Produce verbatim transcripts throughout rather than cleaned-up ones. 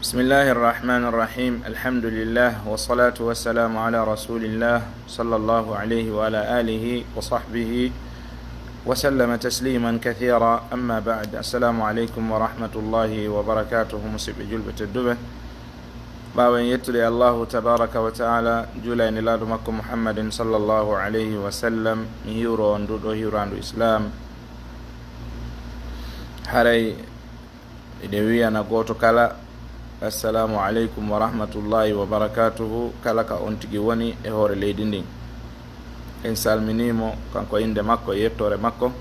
بسم الله الرحمن الرحيم. الحمد لله، والصلاة والسلام على رسول الله، صلى الله عليه وعلى آله وصحبه وسلم تسليما كثيرا. أما بعد، السلام عليكم ورحمة الله وبركاته. Musidɓe julɓe tedduɓe, ɓaawo en yettude Allahu tabaraka wa taala, juula e nelaaɗo makko Muhammadin sallallahu alayhi wa sallam, mi hiwro on ndu ɗo hiwraandu Islam. Haray eɗen wiyana gooto kala, "Assalamu aleykum wa rahmatullahi wa barakatuhu," kala ka on tigi woni e hoore leydi ndin. En salminii mo, kanko innde makko e yettoore makko.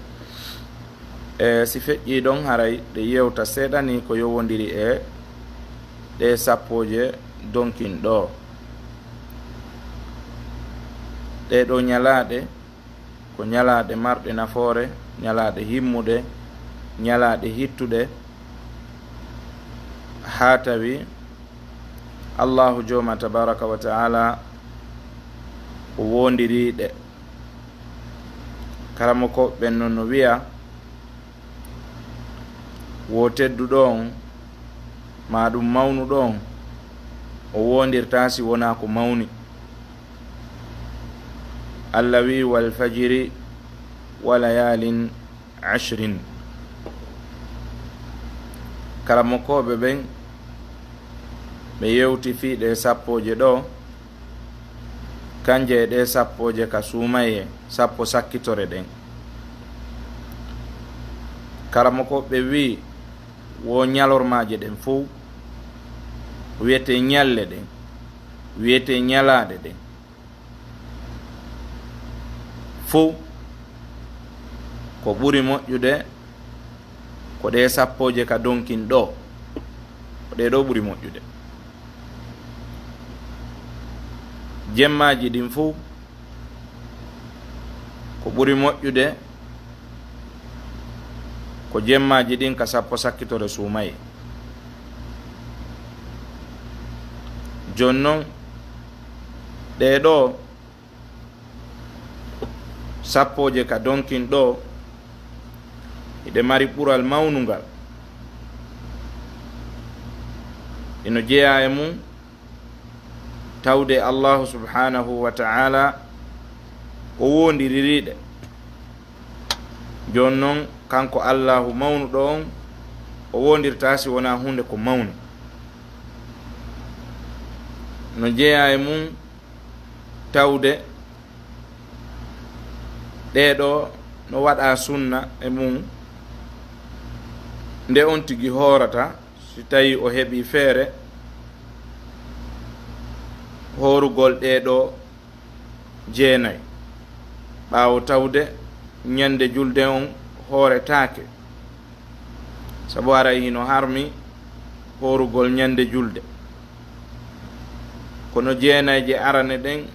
E si feƴƴii ɗon, haray ɗe yewta seeɗa ni ko yowondiri e ɗe sappooje donkin ɗo. Ɗee ɗoo ñalaaɗe ko ñalaaɗe marɗe nafoore, ñalaaɗe himmuɗe, ñalaaɗe hittuɗe, haa tawi Allahu Jooma tabaraka wa taala o woondirii ɗe. Karamokooɓe ɓen non no wiya, wo tedduɗo on, maa ɗum mawnuɗo on, o woondirtaa si wonaa ko mawni. Allah wi'i, "Wal fajri wa layaalin ashrin." Karamokooɓe ɓen, ɓe yewti fii ɗe sappooje ɗo, kanje e ɗe sappooje ka suumayee, sappo sakkitore ɗen. Karamokooɓe wi'i, wo ñalormaaje ɗen fow, wi'etee ñalle ɗen, wi'etee ñalaaɗe ɗen, fow ko ɓuri moƴƴude ko ɗe sappooje ka donkin ɗo, ko ɗe ɗo ɓuri moƴƴude. Jemmaaji ɗin fow ko ɓuri moƴƴude ko jemmaaji ɗin ka sappo sakkitore suumayee. Jooni non, ɗee ɗoo sappooje ka donkin ɗo, hiɗe mari ɓural mawnungal. Hino jeyaa e mum tawde Allahu subhanahu wa ta'ala o woondiriri ɗe. Jooni non, kanko Allahu mawnuɗo on, o woondirtaa si wonaa huunde ko mawni. No jeyaa e mum tawde ɗee ɗoo no waɗaa sunna e mum, nde on tigi hoorata, si tawii o heɓii feere hoorugol ɗee ɗoo jeenay, ɓaawo tawde ñande julde on hooretaake, sabu haray hino harmi hoorugol ñande julde. Kono jeenayje arane ɗen,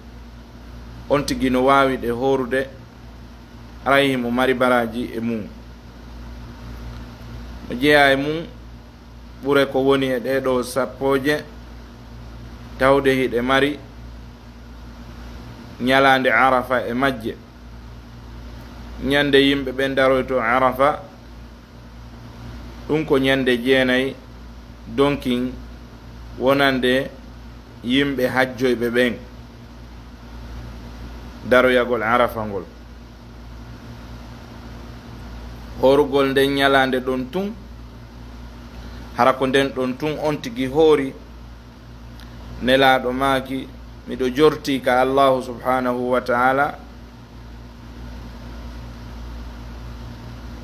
on tigi no waawi ɗe hoorude, haray himo mari baraaji e mum. No jeyaa e mum ɓure ko woni e ɗee ɗoo sappooje, tawde hiɗe mari ñalaande Arafa e majje. Ñande yimɓe ɓen daroytoo Arafa, ɗum ko ñande jeenay donkin wonande yimɓe hajjoyɓe ɓen daroyagol Arafa ngol. Hoorugol nden ñalaande ɗon tun, hara ko nden ɗon tun on tigi hoori, Nelaaɗo maaki, miɗo jortii ka Allahu subhanahu wa ta'ala,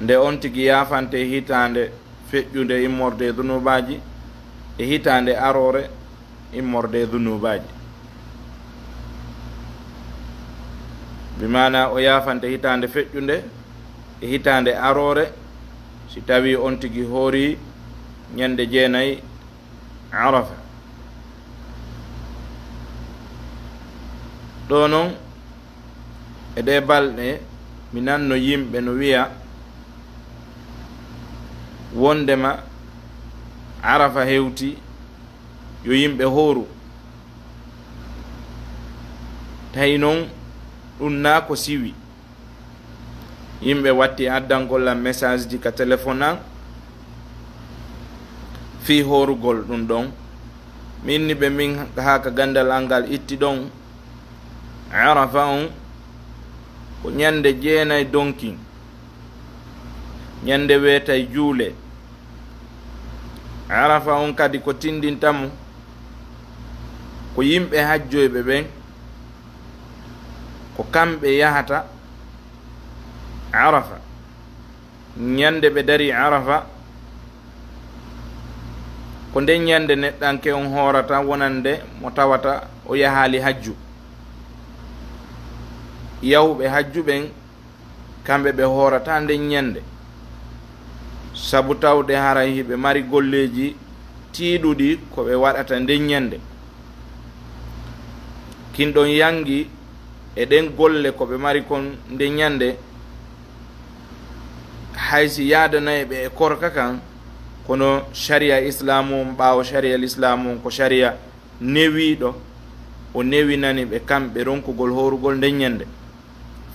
nde on tigi yaafante hitaande feƴƴunde immorde e dunubaaji, e hitaande aroore immorde e dunubaaji. Bi maana o yaafante hitaande feƴƴunde e hitaande aroore, si tawii on tigi hoori ñande jeenay Arafa. Ɗoo non, e ɗee balɗe, mi nanno yimɓe no wiya, wondema Arafa hewti, yo yimɓe hooru. Tawi non, ɗum naa ko siwi. Yimɓe watti addangol am message ji ka téléphone an fii hoorugol ɗum ɗon. Mi inni ɓe min haa ka ganndal an ngal itti ɗon. Arafa on ko ñannde jeenay donkin, ñannde weetay juule. Arafa on kadi ko tinndinta mo, ko yimɓe hajjoyɓe ɓen, ko kamɓe yahata Arafa. Ñannde ɓe darii Arafa, ko nden ñannde neɗɗanke on hoorata wonande mo tawata o yahaali hajju. Yahuɓe hajju ɓen, kamɓe ɓe hoorata nden ñannde, sabu tawde haray hiɓe mari golleeji tiiɗuɗi ko ɓe waɗata nden ñannde. Kin ɗon yangi e ɗen golle ko ɓe mari kon nden ñannde, hay si yaadanay ɓe e korka kan, kono sharia islaamu on, ɓaawo sharia islaamu on, ko sharia newiiɗo, o newinani ɓe kamɓe ronkugol hoorugol nden ñannde,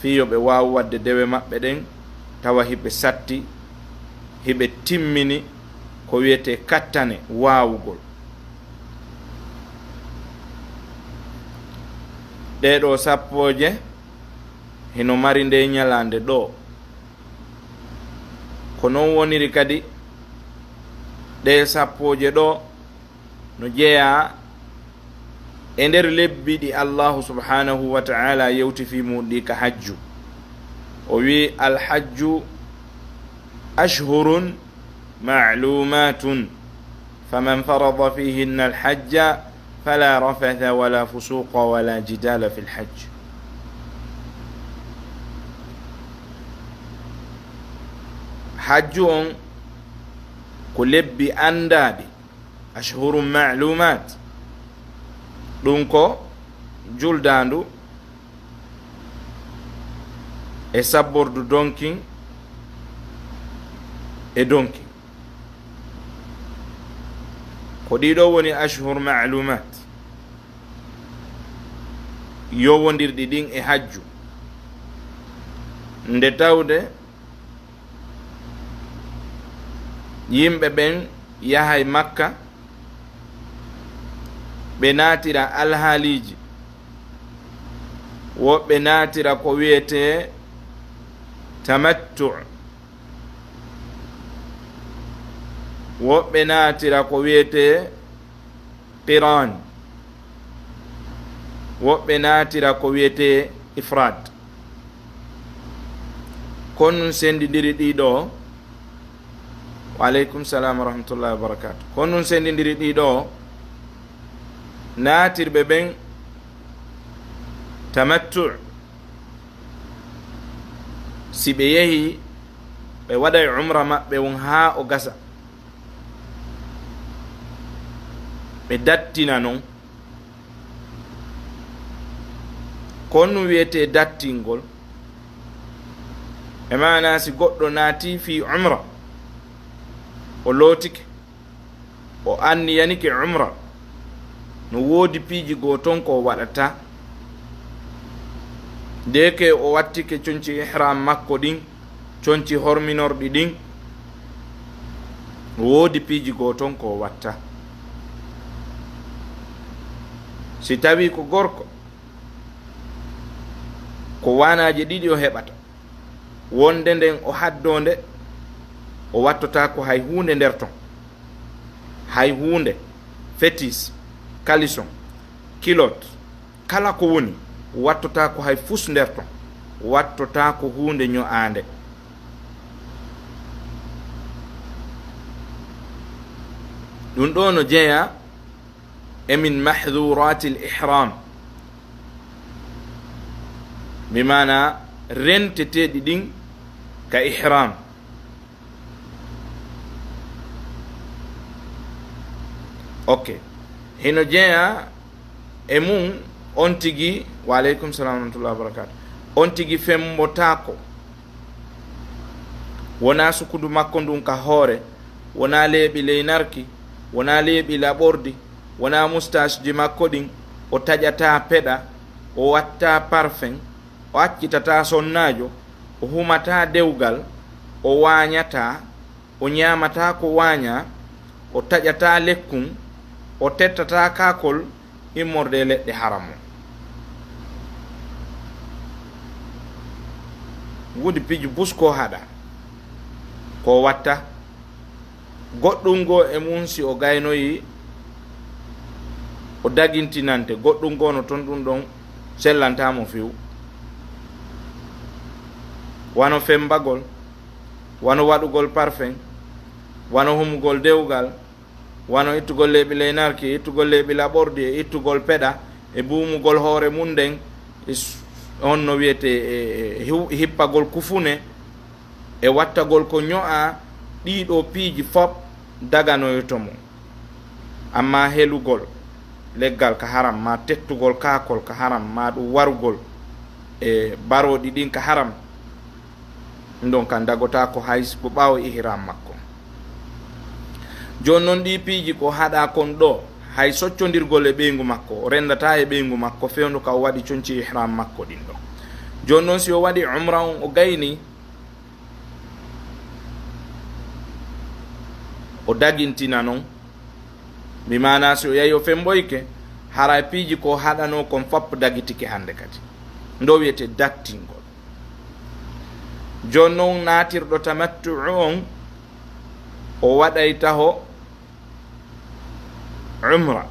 fii yo ɓe waawu waɗde dewe maɓɓe ɗen, tawa hiɓe satti, hiɓe timmini ko wiyetee kattane waawugol. Ɗee ɗoo sappooje hino mari ndee ñalaande ɗoo. Ko non woniri kadi ɗee sappooje ɗoo no jeyaa e nder lebbi ɗi Allaahu subhaanahu wa ta'aalaa yewti fii mun ɗi ka hajju. O wi'i, "Alhajju ashhurun ma'luumaatun, faman farada fiihinna alhajja falaa rafatha walaa fusuuqa walaa jidaala fil hajj." Hajju on ko lebbi anndaaɗi, ashhurun ma'luumaat. Ɗum ko juldaandu e sabbordu donkin e donkin. Ko ɗiɗo woni ashhur ma'luumaat, yowondirɗi ɗin e hajju. Nde tawde yimɓe ɓen yahay Makka, ɓe naatira alhaaliiji, woɓɓe naatira ko wiyetee tamattu', woɓɓe naatira ko wiyetee qiran, woɓɓe naatira ko wiyetee ifrad. Ko nun senndindiri ɗiɗo. Wa aleykum salam wa rahmatullahi wa barakatuh. Ko nun senndindiri ɗiɗo, naatirɓe ɓen tamattu', si ɓe yehi, ɓe waɗay umra maɓɓe on haa o gasa, ɓe dattina non. Ko honɗum wiyetee dattingol? E maanaa, si goɗɗo naatii fii umra, o lootike, o anniyanike umra, no woodi piiji goo ton ko o waɗata. Ndeke o wattike conci ihram makko ɗin, conci horminorɗi ɗin, woodi piiji goo ton ko o watta. Si tawii ko gorko, ko waanaaje ɗiɗi o heɓata. Wonde nden o haddoo nde, o wattotaako hay huunde nder ton. Hay huunde, fetis, kalison, kilot, kala ko woni, wattotaako hay fus nder ton, wattotaako huunde ño'aande. Ɗum ɗoo no jeyaa e min mahduratil ihram, bi maana renteteeɗi ɗin ka ihram. Ok. Hino jeyaa e mum on tigi, wa aleykum salam wa rahmatullahi wa barakatuh, on tigi fembotaako. Wonaa sukundu makko ndun ka hoore, wonaa leeɓi leynarki, wonaa leeɓi laɓordi, wonaa mustaasji makko ɗin, o taƴataa peɗa, o wattaa parfum, o accitataa sonnaajo, o humataa dewgal, o waañataa, o ñaamataa ko waañaa, o taƴataa lekkun, o tettataa kaakol immorde e leɗɗe haram o. Woodi piiji bus ko haɗa, ko watta. Goɗɗum goo e mum, si o gaynoyi, o dagintinante. Goɗɗum goo no toon, ɗum ɗon sellantaa mo few. Wano femmbagol, wano waɗugol parfum, wano humugol dewgal, wano ittugol leeɓi leynarki, ittugol leeɓi laɓorɗi, e ittugol peɗa, e buumugol hoore mum nden, e s-, on no wiyetee, e, e hiw-, hippagol kufune, e wattagol ko ño'aa, ɗii ɗoo piiji fof daganoyoto mo. Ammaa helugol leggal ka haram, maa tettugol kaakol ka haram, maa ɗum warugol e barooɗi ɗin ka haram, ɗum ɗon kan dagotaako hay ko ɓaawo ihram makko. Jooni non, ɗii piiji ko haɗaa kon ɗoo, hay soccondirgol e ɓeyngu makko, o renndataa e ɓeyngu makko fewndo ka o waɗi conci ihram makko ɗin ɗon. Jooni non, si o waɗi umra on, o gayni, o dagintina non. Bi maanaa, si o yahi o femmboyke, hara piiji ko haɗanoo kon fof dagitike hannde kadi. Ndo wiyetee dattingol. Jooni non, naatirɗo tamattu'u on, o waɗay taho umra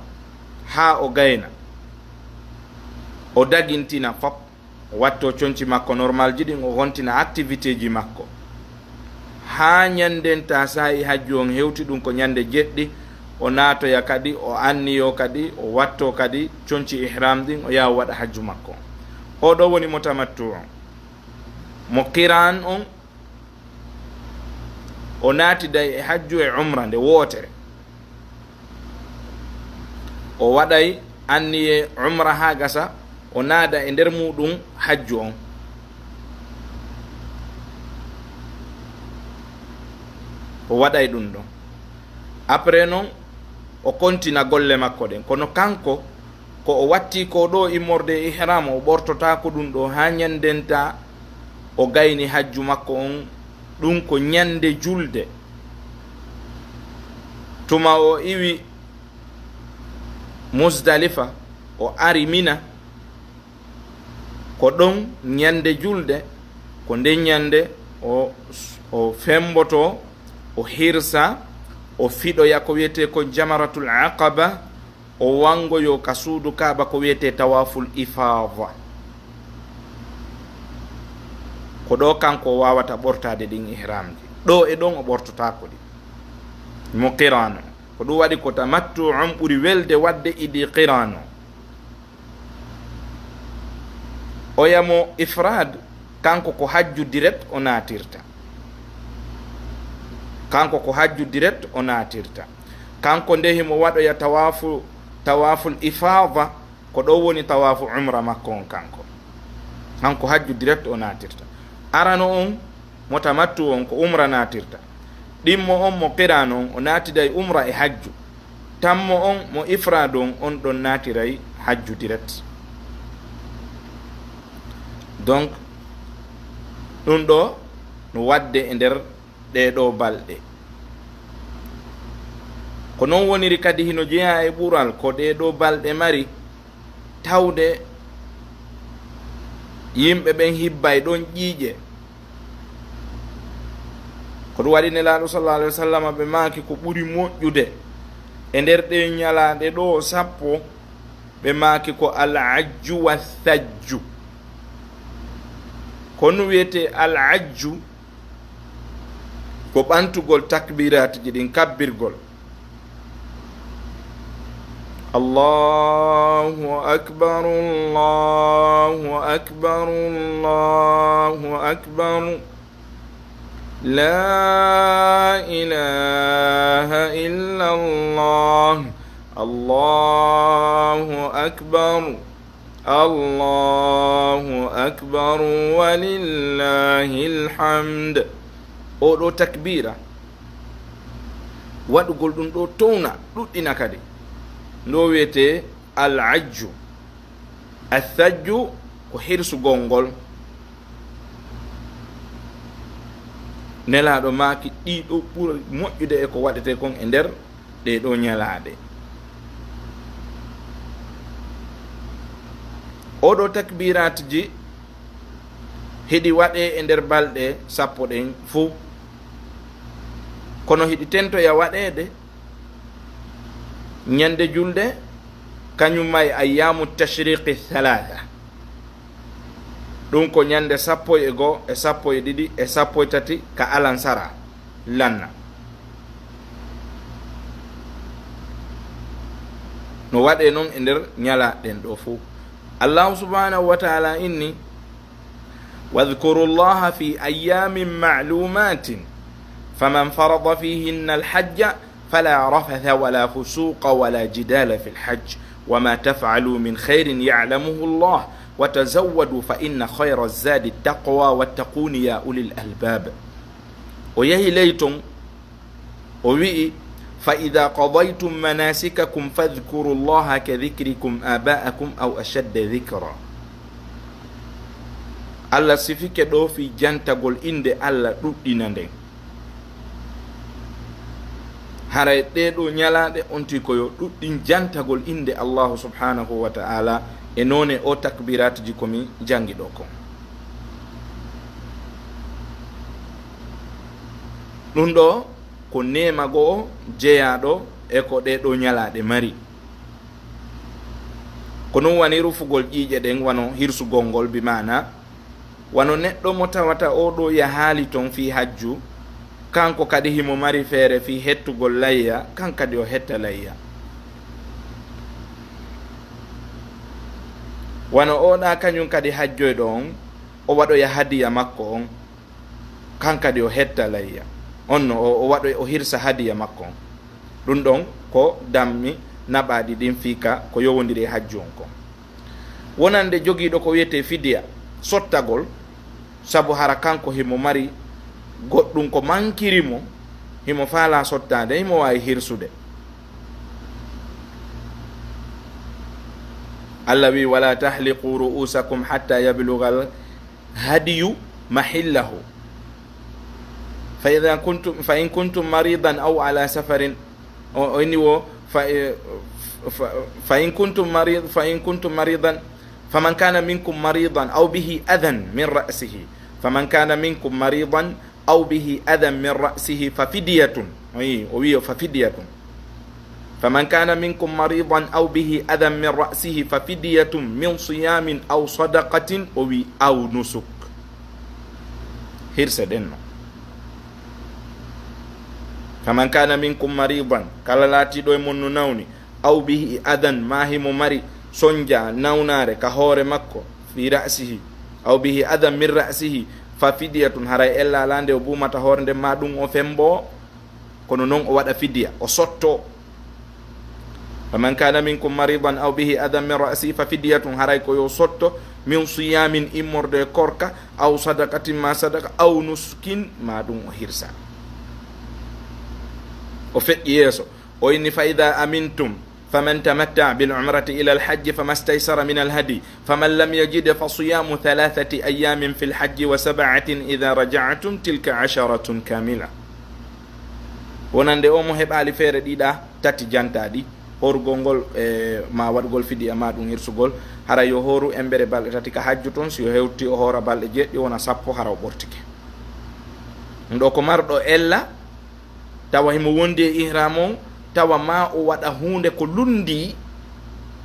haa o gayna, o dagintina fof, o watto conci makko normalji ɗin, o hontina activitéji makko. Haa ñannden ta saa'i hajju on hewti, ɗum ko ñande jeɗɗi, o naatoya kadi, o anniyo kadi, o watto kadi conci ihram ɗin, o yaha o waɗa hajju makko. Oo ɗoo woni mo tamattu on. Mo qiran on, o naatiday e hajju e umra nde wootere. O waɗay anniye umra haa gasa, o naada e nder muuɗum hajju on. O waɗay ɗum ɗon. Après non, o kontina golle makko ɗen. Kono kanko, ko o watti ko ɗoo immorde e ihram, o ɓortotaako ɗum ɗoo haa ñannden ta o gayni hajju makko on, ɗum ko ñande julde. Tuma o iwi Musdalifa, o ari Mina, ko ɗon ñande julde, ko nden ñande o, o femmboto, o hirsa, o fiɗoya ko wiyetee ko Jamaratul Aqaba, o wanngoyo ka suudu Kaaba ko wiyetee tawaaful ifaada. Ko ɗoo kanko o waawata ɓortaade ɗin ihramji. Ɗoo e ɗon o ɓortotaako ɗi. Mo qiran on. Ko ɗum waɗi ko tamattu on ɓuri welde waɗde idii qiran on. Oya mo ifraad, kanko ko hajju direct o naatirta. Kanko ko hajju direct o naatirta. Kanko nde himo waɗoya tawaafu, tawaaful ifaada, ko ɗo woni tawaafu umra makko on kanko. Kanko hajju direct o naatirta. Arano on, mo tamattu on ko umra naatirta. Ɗimmo on mo qiran on, o naatiday umra e hajju. Tammo on mo ifraad on, on ɗon naatiray hajju direct. Donc, ɗum ɗo no waɗde e nder ɗee ɗoo balɗe. Ko non woniri kadi hino jeyaa e ɓural ko ɗee ɗoo balɗe mari, tawde yimɓe ɓen hibbay ɗon ƴiiƴe. Ko ɗum waɗi Nelaaɗo sallallahu alaihi wasallam ɓe maaki ko ɓuri moƴƴude e nder ɗee ñalaaɗe ɗoo sappo, ɓe maaki ko al ajju wa thajju. Ko no wiyetee al ajju, ko ɓantugol takbiraatiji ɗin, kabbirgol. Allahu akbar, Allahu akbar, Allahu akbar. La ilaha illa Allah. Allahu akbar. Allahu akbar, walillahil hamd. Oo ɗoo takbiira, waɗugol ɗum ɗoo towna, ɗuɗɗina kadi. Ndo wiyetee al ajju. Al thajju ko hirsugol ngol. Nelaaɗo maaki ɗii ɗoo ɓuri moƴƴude e ko waɗetee kon e nder ɗee ɗoo ñalaaɗe. Oɗo takbiraatji hiɗi waɗee e nder balɗe sappo ɗen fuu. Kono hiɗi tentoya waɗeede ñande julde, kañum ma e ayyaamu tashriqi thalatha. Ɗum ko ñande sappo e goo, e sappo e ɗiɗi, e sappo e tati ka alansara lanna. No waɗee noon e nder ñalaaɗe ɗen ɗoo fuu. Allahu subhanahu wa ta'ala inni: "Wadhkuru Allaha fi ayyamin ma'lumatin, faman farada fihinna al-hajja fala rafatha wala fusuqa wala jidala fil hajj, wa ma taf'alu min khairin ya'lamuhu Allah, wa tazawwadu fa inna khayra zadi taqwa, wattaquni ya ulil albab." O yehi ley ton, o wi'i: "Fa idha qadaytum manasikakum fadhkuru Allaha ka dhikrikum aba'akum aw ashadda dhikra." Allah sifike ɗoo fii jantagol innde Allah ɗuɗɗina nden. Haray ɗee ɗoo ñalaaɗe on tigi ko yo ɗuɗɗin jantagol innde Allahu subhanahu wa ta'ala e noone o takbiraatji ko mi jangi ɗoo kon. Ɗum ɗoo ko neema go'o jeyaaɗo e ko ɗee ɗoo ñalaaɗe mari. Ko ɗum wani rufugol ƴiiƴe ɗen, wano hirsugol ngol, bi maana, wano neɗɗo mo tawata oo ɗoo yahaali ton fii hajju, kanko kadi himo mari feere fii hettugol layya, kan kadi o hetta layya. Wano oo ɗaa kañum kadi hajjoyɗo on, o waɗoya hadiya makko on, kan kadi o hetta layya. On no o, o waɗoya, o hirsa hadiya makko on. Ɗum ɗon ko dammi naɓaaɗi ɗin fii ka ko yowondiri e hajju on kon. Wonande jogiiɗo ko wiyetee fidiya, sottagol, sabu hara kanko himo mari goɗɗum ko mankiri mo, himo faalaa sottaade, himo waawi hirsude. Allah wi'i: "Wala tahliqu ru'usakum hatta yablugal hadiyu mahillahu. Fa idha kuntum, fa in kuntum maridan aw ala safarin." O, o inni wo, fa, eh, fa, fa in kuntum marid-, fa in kuntum maridan, faman kana minkum maridan aw bihi adhan min ra'sihi, faman kana minkum maridan aw bihi adhan min ra'sihi fa fidyatun. O yi, o wi'i fa fidyatun. Faman kana minkum maridan aw bihi adhan min ra'sihi fa fidyatun min siyamin aw sadaqatin, o wi'i, aw nusuk. Hirse ɗen no. Faman kana minkum maridan, kala laatiiɗo e mon no nawni, aw bihi adhan, maa himo mari sonja, nawnaare ka hoore makko, fi ra'sihi, aw bihi adhan min ra'sihi, fa fidyatun, haray ella alaa nde o buumata hoore nden, maa ɗum o fembo, kono non o waɗa fidiya, o sotto. Faman kana minkum maridan aw bihi adhan min ra'sihi fa fidyatun, haray ko yo sotto, min siyamin, immorde e korka, aw sadaqatin, ma sadaqa, aw nuskin, ma ɗum o hirsa. O feƴƴi yeeso, o inni: "Fa idha amintum, faman tamatta'a bil umrati ila al hajji famastaysara min al hadi, faman lam yajid fa siyamu thalathati ayyamin fil hajji wa sab'atin idha raja'tum, tilka asharatun kamila." Wonande o mo heɓaali feere ɗiɗa, tati jantaaɗi, horugol ngol, e, ma waɗugol fidiya, ma ɗum hirsugol, hara yo horu embere balɗe tati ka hajju ton, si yo hewti o hoora balɗe jeeɗiɗi, wona sappo, hara o ɓortike. Ɗum ɗo ko marɗo ella, tawa himo wondi e ihram on, tawa ma o waɗa huunde ko lundi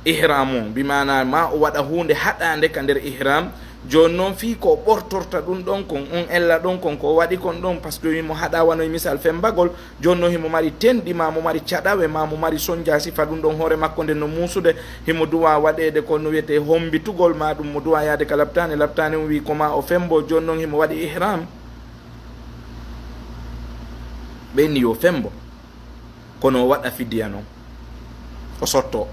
ihram on, bi maana ma o waɗa huunde haɗaande ka nder ihram. Jooni noon, fii ko o ɓortorta ɗum ɗon kon, on ella ɗon kon, ko o waɗi kon ɗon, parce que himo haɗa, wano e misal fembagol, jooni noon himo mari tenɗi, ma mo mari caɗawe, ma mo mari sonja sifa ɗum ɗon hoore makko nden no muusude, himo duwa waɗeede ko no wiyetee hombitugol, ma ɗum mo duwa yaade ka laptaane, laptaane on wi'i ko ma o fembo, jooni noon himo waɗi ihram. Ɓe inni yo fembo, kono o waɗa fidiya non, o sotto.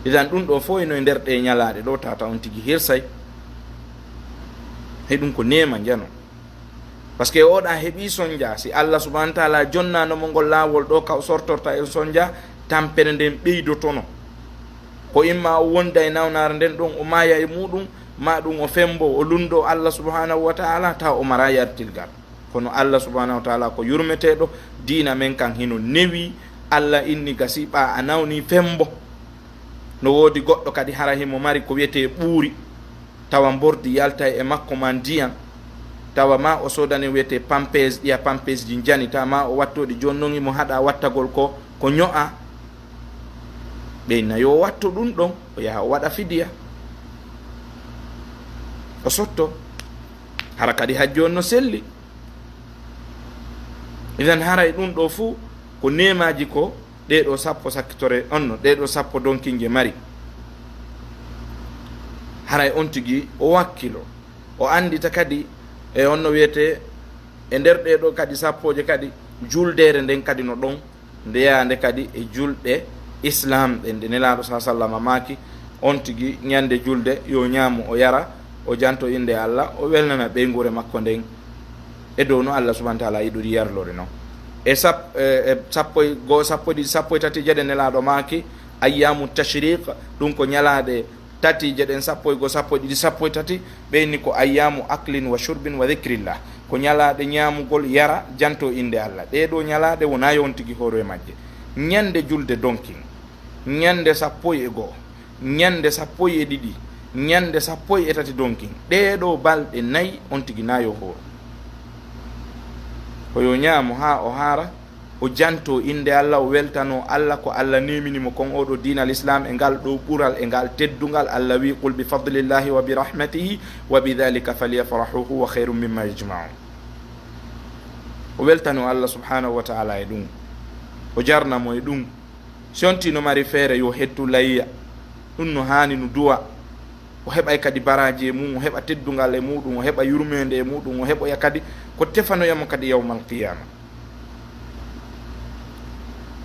Idan ɗum ɗo fof ino e nder ɗe ñalaaɗe ɗo, tata on tigi hirsay. Hay ɗum ko neema njano. Parce que oɗa heɓi sonja, si Allah subhanahu wa ta'ala jonnano mo ngol laawol ɗo, ka o sortorta e sonja, tampere nden ɓeydotono. Ko imma o wonda e nawnaare nden ɗon, o maaya e muɗum, ma ɗum o fembo, o lundo Allah subhanahu wa ta'ala, taw o mara yartirgal. Kono Allah subhanahu wa ta'ala ko yurmeteeɗo, diina men kan hino newi, Allah inni gasi ɓa a nawni fembo. No woodi goɗɗo kadi hara himo mari ko wiyetee ɓuuri, tawa mbordi yaltay e makko ma ndiyan, tawa ma o soodani wiyetee pampes, ɗiya pampesji njani, tawa ma o wattoɗi. Jooni non himo haɗa wattagol ko, ko ño'a. Ɓeyna yo watto ɗun ɗon, o yaha o waɗa fidiya. O sotto. Hara kadi hajji on no selli. Idan haray ɗun ɗo fuu ko neemaaji ko ɗee ɗoo sappo sakkitore on no, ɗee ɗoo sappo donkinje mari. Haray on tigi o wakkilo, o anndita kadi e on no wiyetee e nder ɗee ɗoo kadi sappooje kadi juldeere nden kadi no ɗon, ndeyaande kadi e julɗe Islaam ɗen ɗe Nelaaɗo sa sallama maaki, on tigi ñande julde yo ñaamu o yara, o janto innde Alla, o welnana ɓeynguure makko nden e dow no Alla subhanahu wa taala yiɗori yarlore non. E sap-, e, e sappo e goo, sappo e ɗiɗi, sappo e tati je ɗe Nelaaɗo maaki, ayyaamu tashriq, ɗun ko ñalaaɗe tati je ɗen, sappo e goo, sappo e ɗiɗi, sappo e tati, ɓe inni ko ayyaamu aklin wa shurbin wa dhikrillah, ko ñalaaɗe ñaamugol, yara, janto innde Alla. Ɗee ɗoo ñalaaɗe wonaa yo on tigi hooro e majje. Ñande julde donkin, ñande sappo e goo, ñande sappo e ɗiɗi, ñande sappo e tati donkin, ɗee ɗoo balɗe nay on tigi na yo hooro. Ko yo ñaamo haa o haara, o janto innde Alla, o weltano Alla ko Alla neemini mo kon, oo ɗoo diina Lislaam e ngal ɗoo ɓural e ngal teddungal. Alla wi'i, "Qul bi fadlillahi wa bi rahmatihi wa bi dhalika falyafrahu huwa khayrun mimma yajma'un." O weltano Alla subhanahu wa taala e ɗun, o jarna mo e ɗun. Si on tigi no mari feere, yo hettu layya. Ɗun no haani no duwa. O heɓay kadi baraaji e mun, o heɓa teddungal e muɗum, o heɓa yurmeende e muɗum, o heɓoya kadi ko tefanoya mo kadi yawmal qiyaama.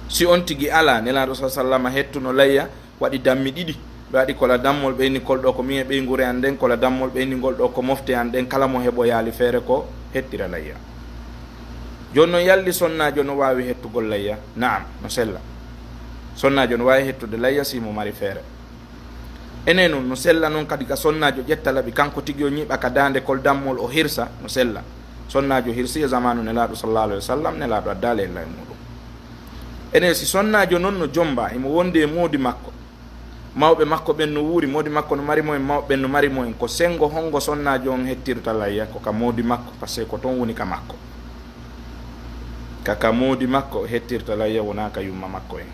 Si on tigi alaa, Nelaaɗo sa sallama hettuno layya, waɗi dammi ɗiɗi. Ɓe waɗi kola dammol, ɓe inni kol ɗoo ko min e ɓeynguure an nden, kola dammol, ɓe inni ngol ɗoo ko mofte an ɗen, kala mo heɓoyaali feere ko hettira layya. Jooni non, yalli sonnaajo no waawi hettugol layya? Na'am, no sella. Sonnaajo no waawi hettude layya si mo mari feere. Enen non, no sella non kadi ka sonnaajo ƴetta laɓi, kanko tigi o ñiiɓa ka daande kol dammol, o hirsa, no sella. Sonnaajo hirsi e zamaanu Nelaaɗo sallallahu alaihi wasallam, Nelaaɗo addaali e lay muɗum. Enen si sonnaajo non no jomba, imo wondi e moodi makko, mawɓe makko ɓen no wuuri, moodi makko no mari mo en, mawɓe ɓen no mari mo en, ko senngo honngo sonnaajo on hettirta layya? Ko ka moodi makko, parce que ko ton woni ka makko. Ka, ka moodi makko o hettirta layya, wonaa ka yumma makko en.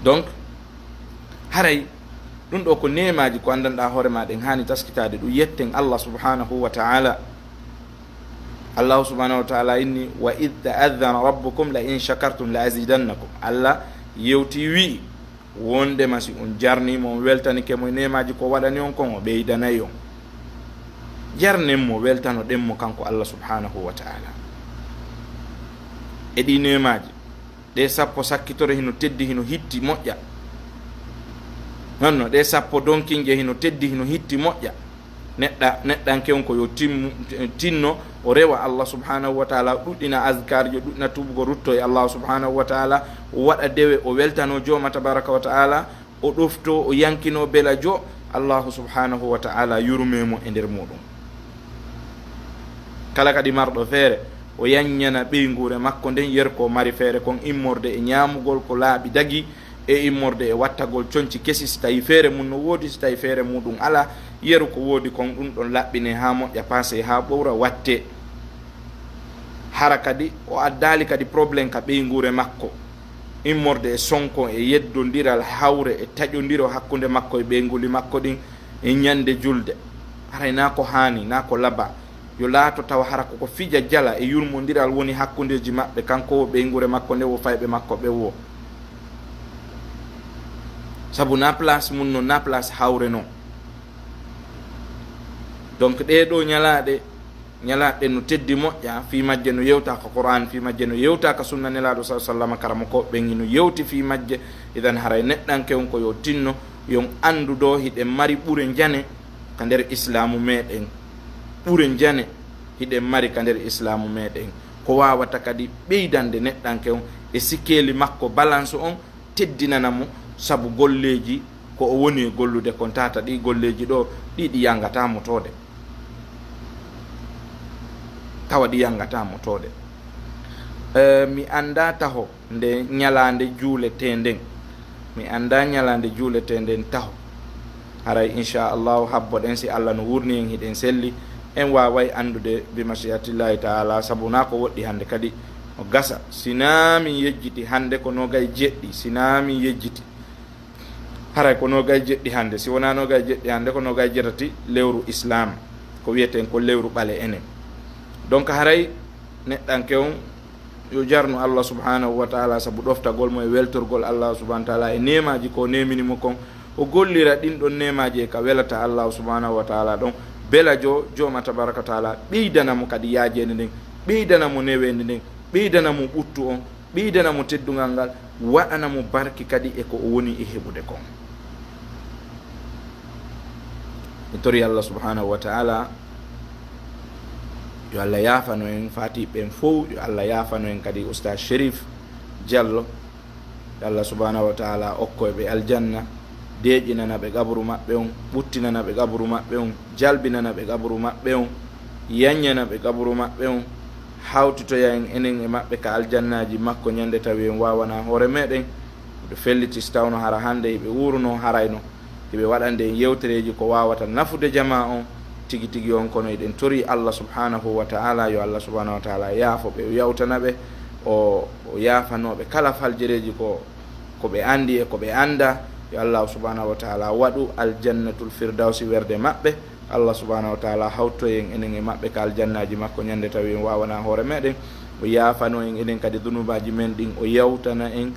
Donc, haray ɗun ɗoo ko neemaaji ko anndanɗaa hoore maa ɗen, haani taskitaade ɗun. Yetten Allah subhanahu wa ta'ala. Allahu subhanahu wa ta'ala inni, "Wa idh ta'adhana rabbukum la in shakartum la azidannakum." Allah yewti, wi'i, wondema si on jarnii mo, on weltanike mo e neemaaji ko waɗani on kon, o ɓeydanay on. Jarnen mo, weltanoɗen mo kanko Allah subhanahu wa ta'ala. E ɗii neemaaji, ɗee sappo sakkitore hino teddi, hino hitti, moƴƴa. Non no ɗee sappo donkinje hino teddi, hino hitti, moƴƴa. Neɗɗa-, neɗɗanke on ko yo timmu, tinno, o rewa Allah subhanahu wa ta'ala, ɗuɗɗina azkarjo, ɗuɗɗina tuubugo, rutto e Allah subhanahu wa ta'ala, o waɗa dewe, o weltano Jooma tabaraka wa ta'ala, o ɗofto, o yankino bela jo, Allahu subhanahu wa ta'ala yurme mo e nder muɗum. Kala kadi marɗo feere, o yanñana ɓeynguure makko nden, yer ko mari feere kon, immorde e ñaamugol ko laaɓi dagi, e immorde e wattagol conci kesi, si tawi feere mum no woodi, si tawi feere muɗum alaa, yeru ko woodi kon, ɗum ɗon laɓɓinee haa moƴƴa, paasee haa ɓowra, wattee. Hara kadi o addaali kadi problème ka ɓeynguure makko, immorde e sonko, e yeddondiral hawre, e taƴondiro hakkunde makko e ɓeynguli makko ɗin e ñande julde. Haray naa ko haani, naa ko laba. Yo laato tawa hara koko fija jala e yurmondiral woni hakkundeeji maɓɓe, kanko wo, ɓeynguure makko nden wo, fayɓe makko ɓen wo. Sabu na place mum non, na place hawre non. Donc, ɗee ɗoo ñalaaɗe, ñalaaɗe no teddi moƴƴa, fii majje no yewta ka Qur'an, fii majje no yewta ka sunna Nelaaɗo, sallallahu alaihi wasallam, karamokooɓe ɓen no yewti fii majje. Idan, haray neɗɗanke on ko yo tinno, yon anndu ɗoo hiɗen mari ɓure njane ka nder Islaamu meɗen. Ɓure njane hiɗen mari ka nder Islaamu meɗen. Ko waawata kadi ɓeydande neɗɗanke on e sikeeli makko, balance on, teddinana mo, sabu golleeji ko o woni e gollude kon, tata ɗi golleeji ɗoo, ɗi, ɗi yangataa mo toode. Tawa ɗi yangataa mo toode. Eh, mi anndaa taho nde ñalaande juuletee nden. Mi anndaa ñalaande juuletee nden taho. Haray, inchallahu, habbo ɗen, si Allah no wurni en, hiɗen selli, en waaway anndude bi mashi'atillahi ta'ala, sabu naa ko woɗɗi hannde kadi o gasa. Si naa min yejjiti hannde ko noogay jeɗɗi, si naa min yejjiti, haray ko noogay jeɗɗi hannde. Si wonaa noogay jeɗɗi hannde, ko noogay jeetati lewru Islam, ko wiyeten ko lewru ɓale enen. Donc, haray neɗɗanke on yo jarnu Allah subhanahu wa ta'ala sabu ɗoftagol mo e weltorgol Allah subhanahu wa ta'ala e neemaaji ko neemini mo kon. O gollira ɗin ɗon neemaaji e ka welata Allah subhanahu wa ta'ala ɗon. Belajo jooma tabaraka wa ta'ala ɓeydana mo kadi yaajeende nden, ɓeydana mo neweende nden, ɓeydana mo ɓuttu on, ɓeydana mo teddungal ngal, waɗana mo barki kadi e ko o woni e heɓude kon. Mi tori Allah subhanahu wa ta'ala, yo Allah yaafano en faati ɓen fow, yo Allah yaafano en kadi Oustaz Chérif Diallo. Yo Allah subhanahu wa ta'ala okko ɓe aljanna, deeƴinana ɓe qabru maɓɓe on, ɓuttinana ɓe qabru maɓɓe on, jalbinana ɓe qabru maɓɓe on, yanñana ɓe qabru maɓɓe on, hawtitoya en enen e maɓɓe ka aljannaaji makko ñande tawi en waawanaa hoore meɗen. Miɗo felliti si tawno hara hannde hiɓe wuuruno harayno hiɓe waɗande en yewtereeji ko waawata nafude jamaa on tigi tigi on, kono eɗen tori Allah subhanahu wa ta'ala, yo Allah subhanahu wa ta'ala yaafo ɓe, o yawtana ɓe, o, o yaafanoo ɓe kala faljereeji ko, ko ɓe anndi e ko ɓe anndaa. Yo Allah subhanahu wa ta'ala waɗu aljannatul firdawsi werde maɓɓe. Allah subhanahu wa ta'ala hawtoy en enen e maɓɓe ka aljannaaji makko ñande tawi en waawanaa hoore meɗen. O yaafano en enen kadi dunubaaji men ɗin, o yawtana en,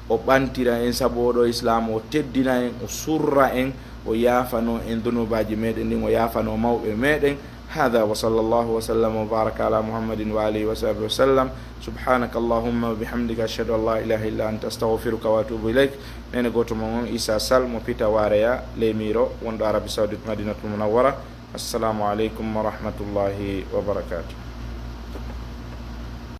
o ɓantira en sabu oɗo Islaam, o teddina en, o surra en, o yaafano en dunubaaji meɗen ɗin, o yaafano mawɓe meɗen. Hada wa sallallahu wa sallam wa baraka ala Muhammadin wa alihi wa sahbihi wa sallam. Subhanaka Allahumma wa bihamdika, ashhadu an la ilaha illa anta, astaghfiruka wa atubu ilayk. Neene gooto mon on, Isa Sall mo Pita Wareya, Leemiro, wonɗo Arabie Saoudite, Madinatul Munawwara. Assalamu aleykum wa rahmatullahi wa barakatuh.